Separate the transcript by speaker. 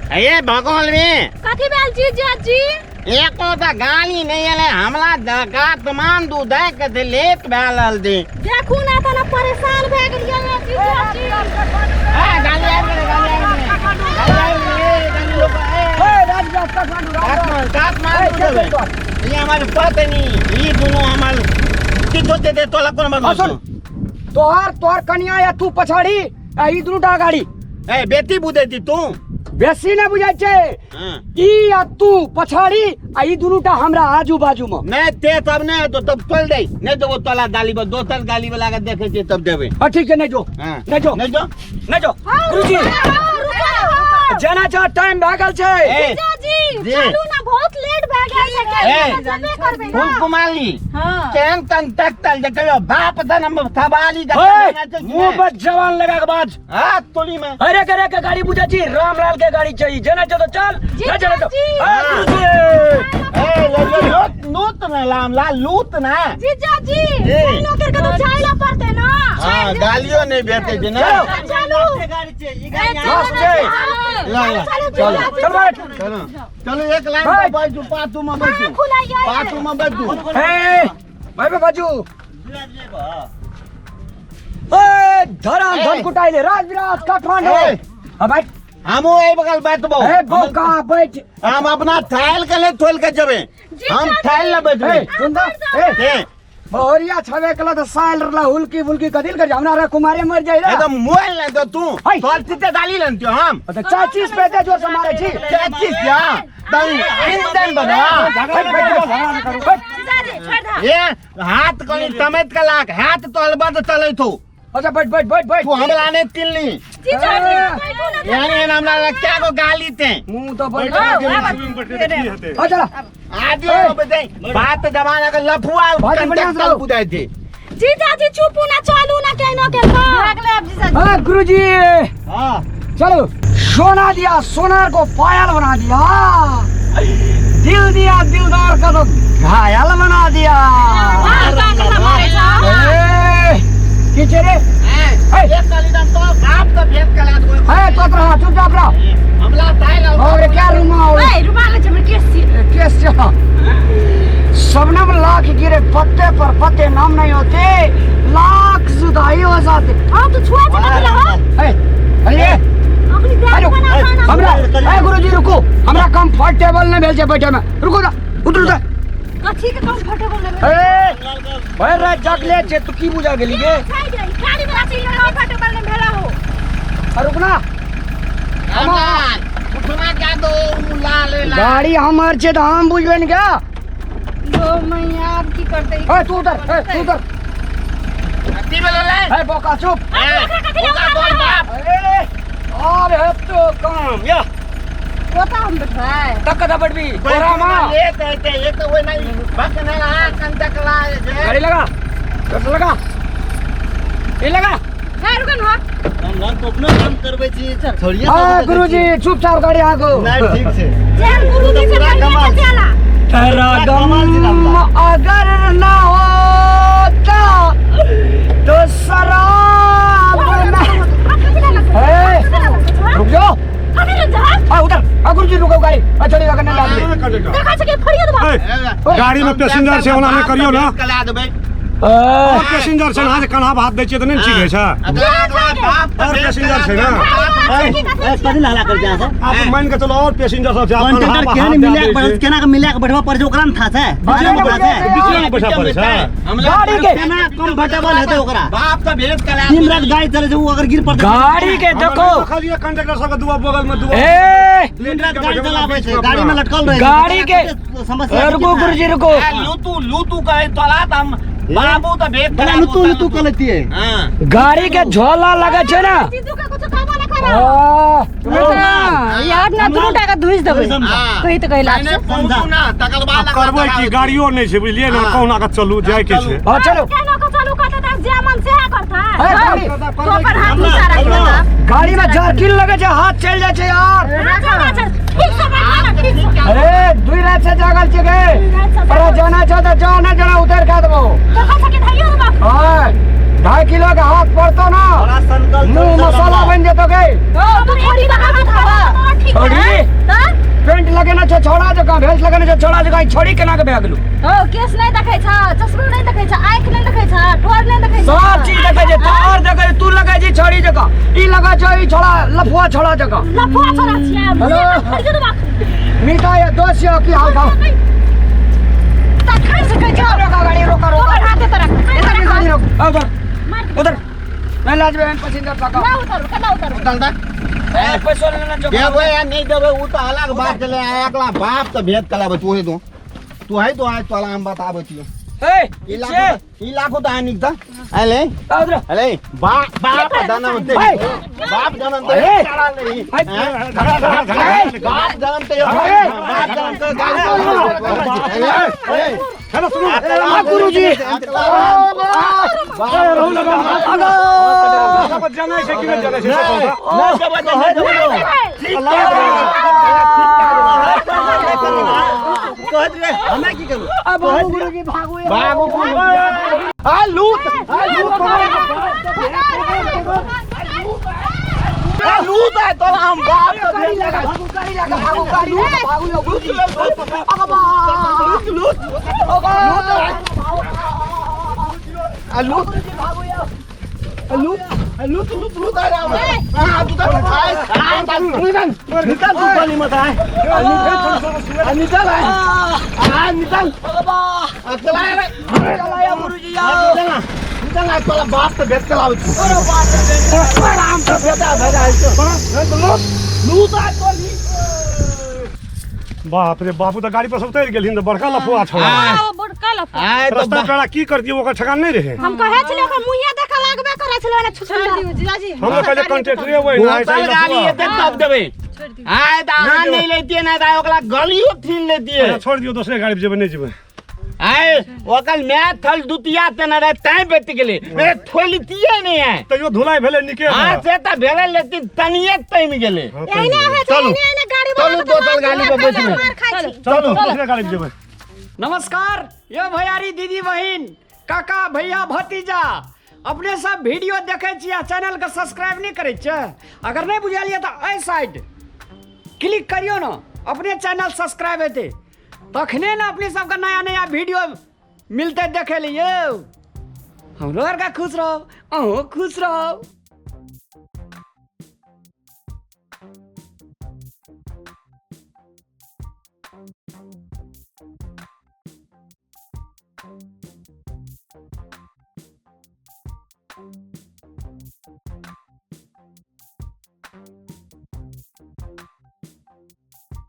Speaker 1: ये भगोल में
Speaker 2: कथी भेल जीजा जी?
Speaker 1: एको तऽ गाली नहि एलै हमला दगा तमान दू दए के दे लेट भए रहल दे।
Speaker 2: देखू ना तऽ परेशान भए गेलियै ये जीजा जी।
Speaker 1: ए गाली आबि गेलै, गाली आबि गेलै, गाली आबि गेलै, गाली लोक, ए,
Speaker 3: ए, राजराज, काठमांडू, राजराज।
Speaker 1: काठमांडू,
Speaker 3: ए,
Speaker 1: काठमांडू
Speaker 3: चल,
Speaker 1: देबै।
Speaker 3: चल,
Speaker 1: ई हमर पत्नी, ई दुनू हमर किछो दे दे तोला कोन
Speaker 3: हाँ,
Speaker 1: बदमाश
Speaker 3: सुन। तोहर तोहर कनिया या तू पछाड़ी आ ई दुनू टा अगाड़ी।
Speaker 1: ए बेटी बुझै छी तू?
Speaker 3: बेसी नहि बुझै छै।
Speaker 1: हाँ।
Speaker 3: ई आ तू पछाड़ी आ ई दुनू टा हमरा आजू बाजू में।
Speaker 1: नहि ते तब नहि हेतौ, तब तोल दे, नहि देबो तोला गाली पर, दोसर गाली वाला के देखै छियै तब देबै।
Speaker 3: हाँ, ठीक छै, नहि जो।
Speaker 1: हाँ।
Speaker 3: नहि जो।
Speaker 1: नहि जो।
Speaker 3: नहि जो। गुरुजी जेना जा टाइम भए गेल छै।
Speaker 1: ए,
Speaker 2: जीजा जी,
Speaker 1: जी।
Speaker 2: चलू ना, बहुत लेट भए गेल छै।
Speaker 1: ए।
Speaker 2: जेबे करबै ना।
Speaker 1: फूल कुमारी
Speaker 2: हाँ।
Speaker 1: केहन तन तक तल देखियो बाप धन हम थबाली के
Speaker 3: ओए, मुंह पर जवान लगा के बाज।
Speaker 1: हां तोली में।
Speaker 3: अरे करे के गाड़ी बुझा छी, रामलाल के गाड़ी चाहिए। जेना जो तो चल,
Speaker 2: जी,
Speaker 3: ना चले तो।
Speaker 2: जी।
Speaker 3: ए, गुरुजी।
Speaker 1: ए ले ले लूट लूट ना लाम ला लूट ना।
Speaker 2: जीजा जी,
Speaker 1: ए।
Speaker 2: चलो करके तो जाइला पड़ते ना।
Speaker 1: हां गालियो नहीं भेटे छै ना।
Speaker 2: चलू। ए, चलो ना,
Speaker 3: छै।
Speaker 2: चलो।
Speaker 1: ला, ला,
Speaker 2: चलो,
Speaker 1: चलो।
Speaker 2: जीजा जी।
Speaker 3: चल बैठ।
Speaker 1: चलो चलो एक लाइन
Speaker 3: बैठ।
Speaker 1: पर बैठू, पाछू में बैठू,
Speaker 2: खुला यार।
Speaker 1: पाछू में बैठू।
Speaker 3: ए, भाई बे बाजू। ए, धरान धन
Speaker 1: ए।
Speaker 3: कुटाइले, राजविराज, काठमांडू।
Speaker 1: ए।
Speaker 3: हाँ, बैठ।
Speaker 1: हमहूँ एहि बगल बैठबो।
Speaker 3: ए, बौका, बैठ।
Speaker 1: हम अपना थैल के ले तोल के जेबै, हम थैल ले बैठबै।
Speaker 3: ए, सुन त, ए,
Speaker 1: ए,
Speaker 3: बहुरिया छवे कला त साल रला हुलकी फुलकी कदिल कर हमरा रे कुमारे मर जाई रे।
Speaker 1: एकदम मोबाइल ले तो तू
Speaker 3: है।
Speaker 1: तोर चित्ते डाली लेंतियो हम।
Speaker 3: त चाचीस पे ते जोर से मारे छी।
Speaker 1: चाचीस या तन इंजन बना।
Speaker 3: बैठ, बैठ, बैठ, बैठ।
Speaker 2: जीजा जी, छोड़ दा।
Speaker 1: ये हाथ कनी तमेत कलाक हाथ तोल बद चलै थो।
Speaker 3: अच्छा, बैठ, बैठ, बैठ, बैठ।
Speaker 1: तू हमला ने तिल्ली।
Speaker 2: जीजा जी, बैठू ना।
Speaker 1: यानी हमला क्या को गाली ते।
Speaker 3: मुंह तो बैठ। अच्छा
Speaker 1: आदि बदे बात जमाना के लफुआ
Speaker 3: भाजी बढ़िया से रहो।
Speaker 1: बुदाई थी।
Speaker 2: जीजा जी, चुप ना, चलू ना, केनो के भाग ले अब जीजा जी।
Speaker 3: हाँ, गुरुजी।
Speaker 1: हां।
Speaker 3: चलो, सोना दिया सोनार को पायल बना दिया, दिल दिया दिलदार का तो घायल बना दिया।
Speaker 2: भाग भाग ना मारे जा।
Speaker 3: ए, की छे रे?
Speaker 1: ए, एक गाली दम तो बाप तो भेद कला दो।
Speaker 3: ए, तो रहा, चुपचाप रहो।
Speaker 1: हमला ताई ला।
Speaker 3: और क्या रुमा
Speaker 2: ए, रुमाल छै हमर केस छी।
Speaker 3: केस छे। शबनम लाख गिरे पत्ते पर पत्ते नाम नहीं होते, लाख जुदाई हो जाते।
Speaker 2: हां, तू छुआ छै कथि हो?
Speaker 3: ए, अरे
Speaker 2: अखनी देख
Speaker 3: अरे,
Speaker 2: बना खाना।
Speaker 3: हमरा ए गुरुजी रुको, हमरा कंफर्टेबल नहीं भेल छै बैठे में। रुको जा, उतरू जा।
Speaker 2: कथी के कंफर्टेबल नहीं भेल?
Speaker 3: ए, भरि राति जागले छै, तू की बुझा गेली गे?
Speaker 2: खाइ दे, गाड़ी वाला छै कंफर्टेबल नहीं भेला हो।
Speaker 3: आ, रुकना।
Speaker 1: हमला उठना क्या दो लाल ला।
Speaker 3: गाड़ी हमर छै तऽ हम बुझबै ने क्या?
Speaker 2: गो मैया, अब की करतै?
Speaker 3: ए, तू उतर, ए, तू उतर।
Speaker 1: की बोले ले?
Speaker 3: ए, बोका चुप।
Speaker 1: ए, ओकरा तोर बाप।
Speaker 3: ए, आब हेतो काम या।
Speaker 2: कोता हम बैठबै?
Speaker 3: तक कथा बैठबी तोरा माँ।
Speaker 1: ले ते ते एक तो ओइ नहीं बक नहीं ला कंटक ला जे।
Speaker 3: गाड़ी लगा, जोर से लगा, ये लगा।
Speaker 2: हे, रुकन हो।
Speaker 4: हम तो अपनो काम करबै छी छोड़िए।
Speaker 3: हाँ गुरुजी, चुपचाप गाड़ी आगो।
Speaker 4: नहीं ठीक छै।
Speaker 2: जेहन गुरुजी से
Speaker 4: पूरा
Speaker 2: बढ़िया
Speaker 4: कमाल।
Speaker 2: के चला।
Speaker 3: तेरा गम अगर ना होता तो शराब ना। ए, रुक जाओ।
Speaker 2: कथी लग जा?
Speaker 3: आ उधर आ गुरुजी, रुको गाड़ी। आ चली लगा नहीं डाल दे।
Speaker 2: देखा छै के फड़िया देबा।
Speaker 5: गाड़ी में पैसेंजर छै, ओना नहि करियौ ने।
Speaker 1: कला देबै।
Speaker 5: और पैसेंजर छै ने, अहाँ जे कन्हा पर हाथ दै छियै तऽ नहि ने ठीक होइ छै। और पैसेंजर छै ने।
Speaker 4: कथी हल्ला कर छै अहाँ सब?
Speaker 5: आप मान के चलो और पैसेंजर सब छै, आप कन्हा
Speaker 4: कंटेनर
Speaker 5: पर
Speaker 4: केहन
Speaker 5: हाथ
Speaker 4: मिला
Speaker 5: दए
Speaker 4: के
Speaker 5: दै
Speaker 4: बढ़
Speaker 5: छै।
Speaker 4: केना के मिला के बैठबा पड़ै छै ओकरा ने था छै।
Speaker 3: बीचमे
Speaker 4: बीचमे
Speaker 3: बैठा
Speaker 4: था छै।
Speaker 5: बीचमे ने बैठा पड़ै छै।
Speaker 3: गाड़ी के
Speaker 4: केना कंफर्टेबल हेतै ओकरा?
Speaker 1: बाप तो भेद कला।
Speaker 4: दिन रात गाड़ी चलै छै, ओ अगर गिर पड़तै।
Speaker 3: गाड़ी के देखो।
Speaker 5: देखलियै कंडक्टर सबके दुआ बगल में दुआ।
Speaker 3: ए,
Speaker 4: दिन रात गाड़ी चलाबै छै, गाड़ी में लटकल रहै छै।
Speaker 3: गाड़ी के
Speaker 4: समस्या
Speaker 3: ए, रुको गुरुजी रुको।
Speaker 1: लूतू लूतू कहे तोला त हम बाबू तो भेद
Speaker 4: बड़ा
Speaker 1: कला।
Speaker 4: लुतु लुतु कऽ लेतियै।
Speaker 1: हां।
Speaker 3: गाड़ी के झोला लगे छै ना।
Speaker 2: जीजू के कुछ कहबो ना करा।
Speaker 3: आ,
Speaker 2: यार ना दुनू टाका धुइस देबै।
Speaker 1: हां।
Speaker 2: कहि तऽ कहि
Speaker 1: मैंने पहुंचू ना तकर बाद
Speaker 5: आब करबै की, गाड़ियो नहि छै बुझलियै ने, कहुना कऽ चलू जाय के छै।
Speaker 3: हाँ, चलो।
Speaker 2: केनो के चलू कहते त जे मन सेहा करता।
Speaker 3: ए, गाड़ी
Speaker 2: तो अपन हाथ ऊंचा राखि देता।
Speaker 3: गाड़ी में जर्किन लगे छै, हाथ चल जाय छै यार।
Speaker 2: ठीक से बैठा ना, ठीक से।
Speaker 3: अरे दुई रात से जागल छै गे। अरे जाना छौ तऽ जा, ना जाना उतर खा देबो।
Speaker 2: देखा छै कि धैयो देबा।
Speaker 3: हाँ, 2.5 किलो के हाथ पड़तो ना,
Speaker 4: बड़ा संकल्प
Speaker 3: मुंह मसाला बन जेतो गे।
Speaker 2: तू थोड़ी लगा हाथ हवा। ठीक
Speaker 3: छोड़ी। छै छोड़ा जकाँ, भेष लगेने छै छोड़ा जकाँ, ई छोड़ी केना के भए गेलौ?
Speaker 2: ओ केस नहीं देखै छ, चश्मा नहीं देखै छ, आँख नहीं देखै छ, ठोर नहीं देखै छ।
Speaker 3: सब चीज देखै छै, तोहर देखै छै, तू लगै छै छोड़ी जकाँ, ई लगै छै ई छोड़ा लफुआ छोड़ा जकाँ।
Speaker 2: लफुआ छोड़ा छियै।
Speaker 3: हेलो। मीठा ये दोस्त यो की हाल भाव?
Speaker 2: तखन से कहै छ।
Speaker 3: रोका गाड़ी, रोका रोका।
Speaker 2: तोहर हाथे तरक।
Speaker 3: इधर गाड़ी रोक। उधर
Speaker 2: मार।
Speaker 3: उधर नहीं लाजबे पैसेंजर पका।
Speaker 2: ना उतरू, कना उतरू?
Speaker 1: उतल दा।
Speaker 3: ए पैसो लेना जो।
Speaker 1: देबै या नहीं देबै उ तऽ अलग बात छलै। एकला बाप तऽ भेद कलाबै तू हे दो, तू है तो आज तोला हम बताबै छियौ।
Speaker 3: ए
Speaker 1: ई लाखो, ई लाखो तऽ आनिक दा अले
Speaker 3: उधर
Speaker 1: अले बाप बाप जनम ते, बाप जनम ते चढ़ा नहीं, बाप जनम ते, बाप जनम ते गाली।
Speaker 5: हेलो सुनू
Speaker 3: गुरुजी।
Speaker 5: जानै छै कि नहि जानै छै से कहू तऽ।
Speaker 1: नहीं देबै तऽ नहीं देबै।
Speaker 4: कहैत रहे हमे की करू?
Speaker 3: अब गुरुजी भागू।
Speaker 1: भागू आ लूट, आ लूट, आ लूट है तोला हम बाप के
Speaker 3: गाड़ी लगा, भागू गाड़ी लगा, भागू गाड़ी लगा, भागू यो गुरुजी। अगो बा।
Speaker 1: लूट लूट आ लूट
Speaker 3: भागू यो।
Speaker 1: लूट लूट लूट लूट आ रहा है। हां तू तो आए, निकल निकल, तू पानी मत आए, आ निकल आए, आ निकल।
Speaker 3: अगो बा।
Speaker 1: आ चला रे।
Speaker 3: चलाया गुरुजी यो।
Speaker 1: निकल ना, निकल ना, तोला बाप के भेद चलावे छी।
Speaker 3: अरे बाप रे।
Speaker 1: आराम से भेदा भेदा है लूट लूट आ तोली।
Speaker 5: बाप रे बापू तऽ गाड़ी पर सब उतरि गेलखिन तऽ बड़का लफुआ छौड़ा।
Speaker 2: बड़का लफुआ।
Speaker 1: आए तो
Speaker 5: रस्ता पेड़ा की करतियै ओकर ठेकान नहि रहै।
Speaker 2: हम कहै छलियै ओकर मुँहे देखऽ लागबे करै छलै ने छुछुंदर। जीजाजी
Speaker 5: हम तऽ कहलियै कंटेक्टरे वही ना
Speaker 1: बोतल गाली एते तब देबै। आए तऽ अहाँ नहीं लेतियै ना तऽ ओकरा गलियो छीन लेतियै।
Speaker 5: छोड़ि दियौ, दोसरे गाड़ी पर जेबै, नहि जेबै।
Speaker 1: आए ओकर my थल दुतिया तेना रहे तैं बचि गेलै, मेरे थोलितियै नहि आए।
Speaker 5: तैयो धुलाई भेलै नीके।
Speaker 1: हाँ से तऽ भेलै लेकिन तनिये तमि गेलै।
Speaker 2: एहने होइ छै,
Speaker 1: चलू।
Speaker 2: एहने एहने गाड़ी वाला
Speaker 1: चलू,
Speaker 2: के तऽ
Speaker 1: दोसर गाड़ी पर बैठबै।
Speaker 2: मार खाइ छी।
Speaker 5: चलू दोसरे गाड़ी पर जेबै।
Speaker 3: नमस्कार ये भैयारी दीदी बहिन काका भैया भतीजा, अपने सब वीडियो देखे छी आ चैनल के सब्सक्राइब नहीं करे छियै? अगर नहीं बुझल ये तऽ एहि साइड क्लिक करियो ना, अपने चैनल सब्सक्राइब हेतै तखने ना अपने सबके नया नया वीडियो मिलते देखे लिए। हमरो आरके खुश रहो, अहूँ खुश रहो।